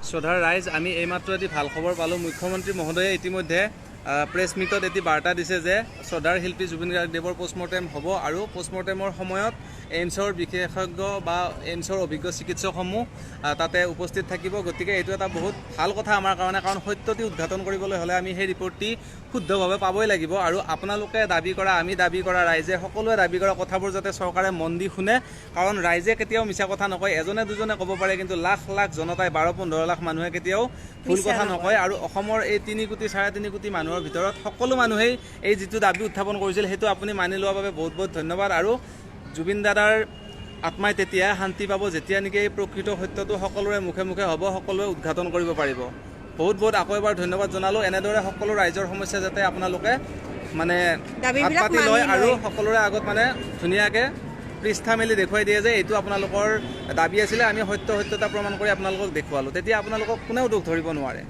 শ্ৰদ্ধাৰ ৰাইজ, আমি এইমাত্ৰ এটি ভাল খবৰ পালোঁ। মুখ্যমন্ত্ৰী মহোদয়ে ইতিমধ্যে প্ৰেছ মিটত এটি বাৰ্তা দিছে যে শ্ৰদ্ধাৰ শিল্পী জুবিন গাৰ্গদেৱৰ পষ্টমৰ্টেম হ'ব আৰু পষ্টমৰ্টেমৰ সময়ত এইমছৰ বিশেষজ্ঞ বা এইমছৰ অভিজ্ঞ চিকিৎসকসমূহ তাতে উপস্থিত থাকিব। গতিকে এইটো এটা বহুত ভাল কথা আমাৰ কাৰণে, কাৰণ সত্যটি উদ্ঘাটন কৰিবলৈ হ'লে আমি সেই ৰিপৰ্টটি শুদ্ধভাৱে পাবই লাগিব। আৰু আপোনালোকে দাবী কৰা, আমি দাবী কৰা, ৰাইজে সকলোৱে দাবী কৰা কথাবোৰ যাতে চৰকাৰে মন দি শুনে, কাৰণ ৰাইজে কেতিয়াও মিছা কথা নকয়। এজনে দুজনে ক'ব পাৰে, কিন্তু লাখ লাখ জনতাই, 12-15 লাখ মানুহে কেতিয়াও ভুল মিছা কথা নকয়। নকয়। আৰু অসমৰ এই 3 কোটি, 3.5 কোটি মানুহৰ ভিতৰত সকলো মানুহেই এই যিটো দাবী উত্থাপন কৰিছিল, সেইটো আপুনি মানি লোৱাৰ বাবে বহুত বহুত ধন্যবাদ। আৰু জুবিন দাদাৰ আত্মাই তেতিয়াই শান্তি পাব যেতিয়া নেকি এই প্ৰকৃত সত্যটো সকলোৰে মুখে মুখে হ'ব, সকলোৱে উদ্ঘাটন কৰিব পাৰিব। বহুত বহুত আকৌ এবাৰ ধন্যবাদ জনালোঁ। এনেদৰে সকলো ৰাইজৰ সমস্যা যাতে আপোনালোকে মানে হাত দাবীবিলাক পাতি মানি লয় আৰু লয়। সকলোৰে আগত মানে ধুনীয়াকৈ পৃষ্ঠা মেলি দেখুৱাই দিয়ে যে এইটো আপোনালোকৰ দাবী আছিলে, আমি সত্যতা প্ৰমাণ কৰি আপোনালোকক দেখুৱালোঁ, তেতিয়া আপোনালোকক কোনেও দোষ ধৰিব নোৱাৰে।